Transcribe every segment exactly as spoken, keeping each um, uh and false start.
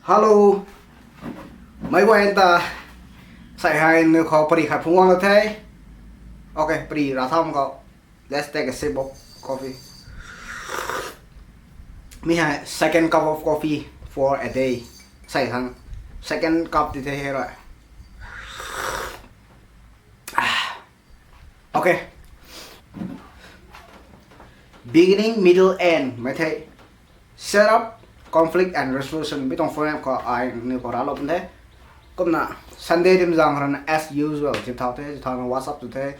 Hello. Mei guay ta. Sai hei nu khou pari khat phungc guang the. Okay, pari ra tham khou. Let's take a sip of coffee. Mi hei second cup of coffee for a day. Sai hang second cup ti the hei rui. Okay. Beginning, middle, end. Mei thei set up, conflict and resolution. Mi tuang format khou ai ni khou ralou pun the. Kumna Sunday dim zang rana as usual. Zip thau the, zip thau na wash up tu the.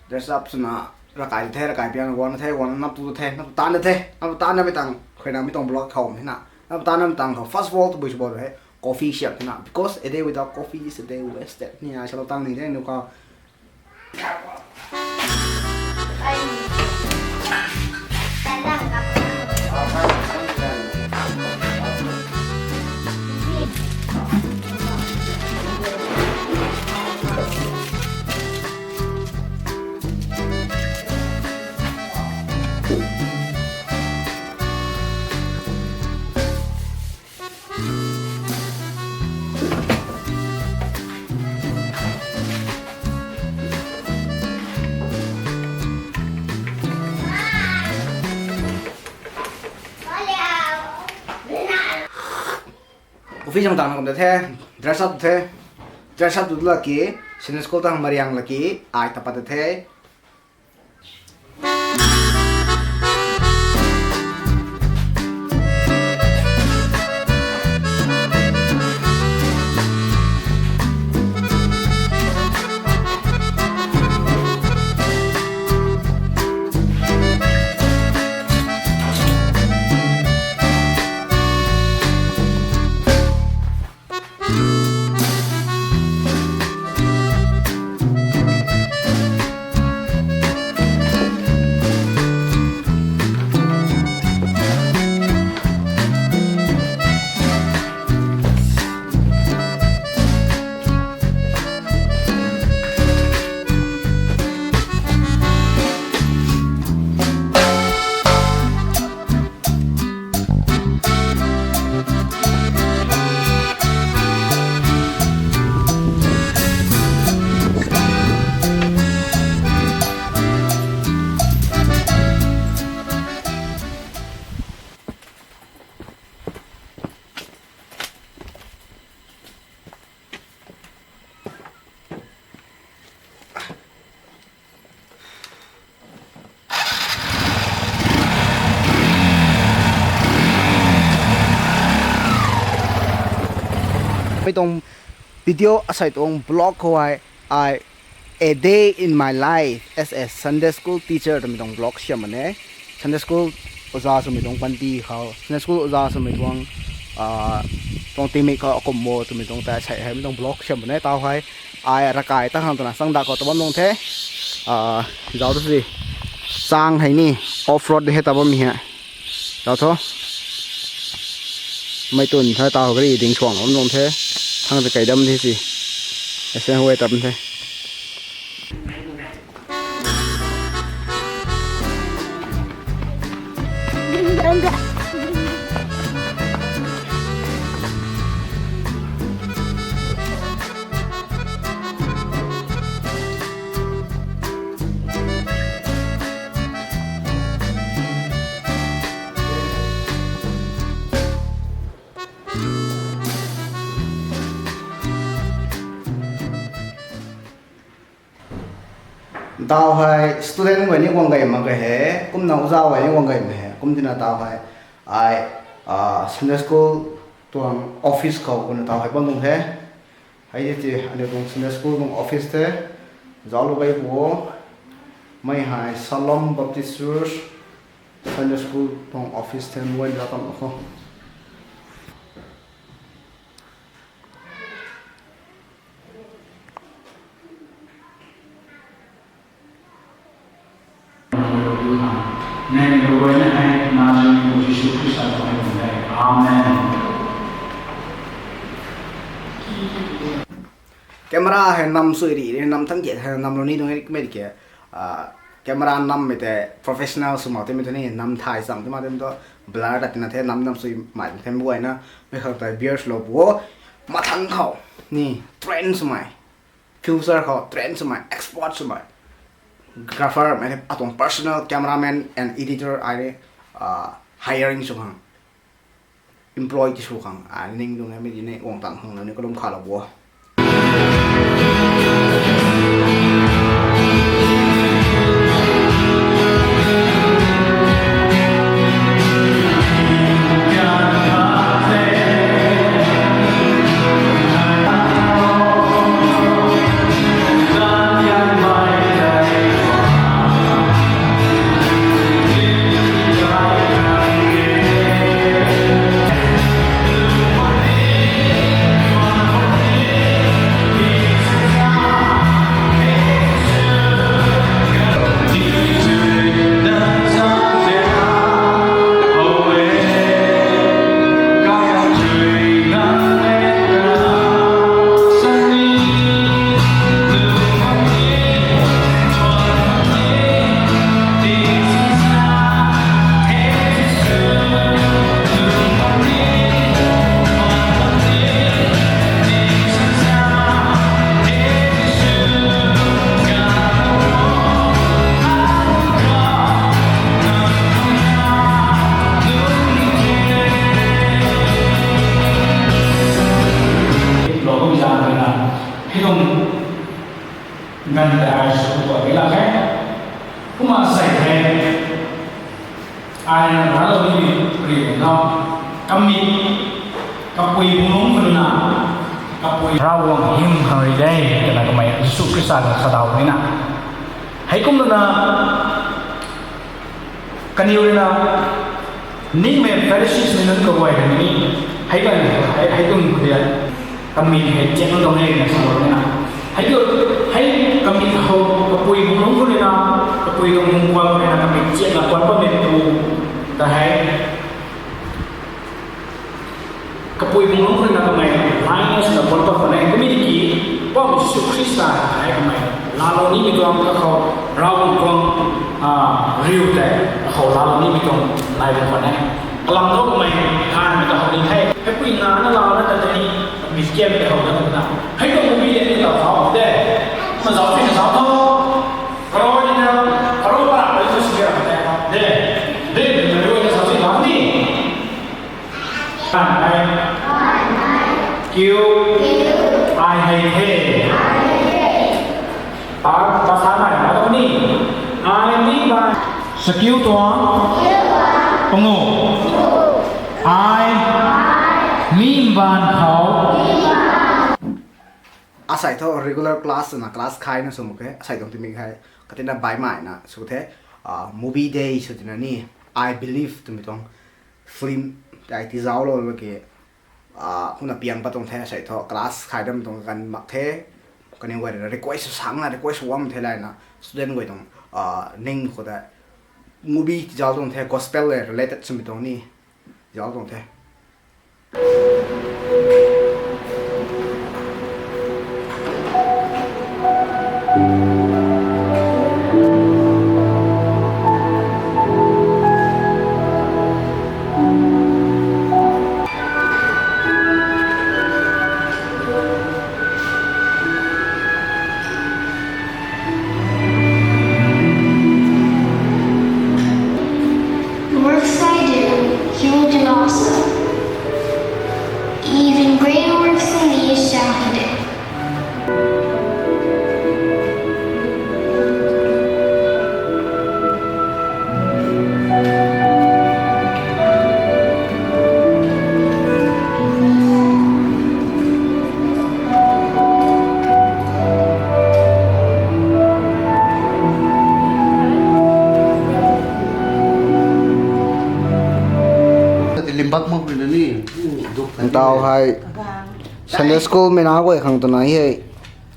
Dress up swna rakai the, rakai piang guang the, guang nap tu the, nap tan the, nap tan na mi tang. Khuina mi tuang vlog khou mi na. Nap tan na mi tang khou first of all tu bui sbo the. Coffee shop na. Because a day without coffee is a day wasted. Ni a salo tang ni the nu khou. Office ang tang na kum ta the, dress up the, dress up tu la ki, Sunday school tang mariang la ki, ai ta pat ta the. Mei tuang video asei tuang vlog khou ai, ai a day in my life as a Sunday school teacher twmei tuang vlog siam mane. Sunday school oja swmei tuang panty khou, Sunday school oja swmei tuang, ah, tuang tingmik khou akumh bo twmei tuang ta asei hei mi tuang vlog siam mane. Tau hei ai rakai ta khang twna sang dak khou ta bam tuang the. Ah, zau tu si. Sang hei ni off road de hei ta bam mi hei. Zau tho. Mei tun the tau gari ding chuang bam tuang the. Thang ta kai dam the si. Esen huay ta bam the. Tau hei student guay ni guang gay mak ge he, kumna oja guay ni guang gay mak he, kum tina tau hei ai, ah, Sunday school tuang office khou kumna tau hei bam tuang the. Hei ti aniu tuang Sunday school tuang office the, zauclou gay pu o, mei hei Shalom Baptist Church Sunday school tuang office the, mei la tam khou. Amen. Camera hei nam sui ri, ri nam thang kiat hei nam lou ni tuang hei kumei ke, ah, Camera nammei tei professional sw mak timei thu ni, nam thay cham ti mak timei thu, blur ta tina the, nam nam sui mai the, mei guayna, mei khang tei beer swlou pu o, mathang khou ni, train swmei, future khou train swmei, expert swmei, grapher mei the, atuang personal cameraman and editor ai ni, ah, hiring sw khang, employ ti sw khang, ah, ning tuang e, mei di ni guang tang khang na ni kalum khalou pu o. Ganv tei ai sw tua di lak khe. Kumna sei the. Ai ralou nimei rui na, kamei, kapui bungc lungc khou na, kapui Ravguangc hym khang rui de, twna kamei Jisu Khrista ta sa daw ni na. Heikum na, kaniw rui na, nimei Pharisees mei nunc kaguay rui ni, hei kan, hei, hei tuang khou dia, kamei hei chiang tuang e na sa lou ni na. Hei tu, hei kamei khou, kapui bungc lungc khou rui na, kapui tuang bungc kuan khou rui na, kamei chiang na kuan bammei tu, ta hei. Kapui bungc lungc khou rui na kamei, line swna kuan pat khwan e, kamei tiki, Poubauhmei Jisu Khrista hei kamei, laalou nimei tuang kakhou, Ravguangc tuang, ah, riu tei, kakhou laalou nimei tuang, nai bam khwan e. Kalam thu kamei, kanmei ta how ni the, heipui na na laalou na ta tei ni, mi kiam tei how na ta na. Hei tuang movie tei ni ta how de. Kumna zauc ti na zauc tho. Karui ni na, karui para, karui tu si ra de. De. De, de, karui na zauc ti how ni. Ai, ai. Kiu. Ai hei the. Pa, pa sa nai, pa tu ni. Ai mi ba. Sakiu tuang. Pangu. Ai. Mi mbaanv khou. Asei thu regular class na class khaina sw mak khe, asei tuang timik hei, katina baihmei na sw the, ah, movie day sw tina ni, I Believe twmei tuang film tei tizauclou ki, ah, kumna piang pat tuang the, asei thu class khai dam tuang ganv mak the, kaniw guay rui na request sangna, request warm the layna, student guay tuang, ah, ning khou tei movie tizauc tuang the, gospel le related swmei tuang ni, tizauc tuang the. The works I do, he will do also. Even greater works than these shall he do. Limbak mak rui na ni, duk tau hei. Sunday school mei na guay khang twna hei,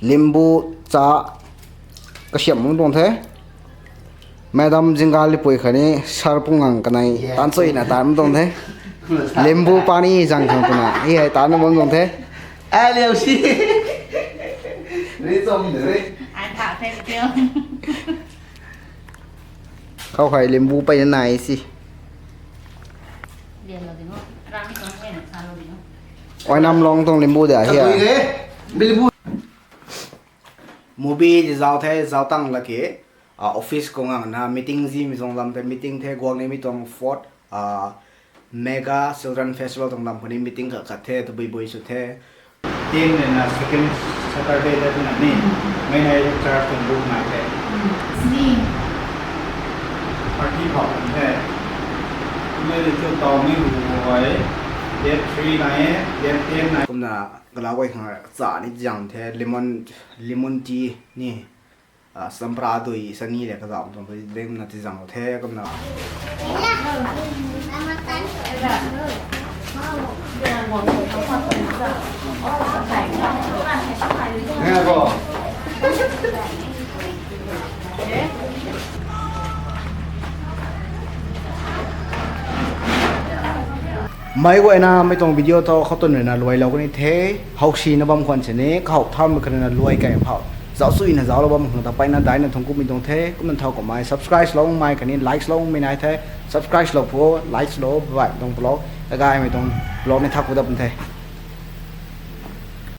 limbu cha kasiam mung tuang the. Madam Zingalipui khatni Sir Pungang kanei tan chuina tan mung tuang the. Limbu pani zang khang twna hei tan mung tuang the. Ai liau si. Ri chom de re. Ai tha the tio. Khou hei limbu peyna nai si. Oinam long tuang limbu da hia. Movie ti zauc the, zauc tang laki, office khou ngang na meeting zimei tuang lam the, meeting the, guang nimei tuang fourth Mega Children Festival tuang lam khou ni meeting khat khat the, tabui bui sw the. Tin na second Saturday ta na ni, mei nai church tuang bu nai the. Party phou kan the. Mei le tu tau mei bu ai, date three nai e, date ten nai. Kumna galau guay khang cha ni zang the, lemon, lemon tea ni. Sampra dui sani le kazauh tuang dui ding na ti zang the kumna. Meic guayna mei tuang video thu khou twn ruina luailou kani the. Howsina bam khwan sini kahow thaumei kha ruina luai kai phou zauc suina zauclou bam khang ta peyna daina thungc kumhmei tuang the. Kumna thow kumhmei subscribe loumei khatni likes loumei nai the. Subscribe lou phu, likes lou, bye tuang pulou, kagaymei tuang vlog ni thak pu dat pun the.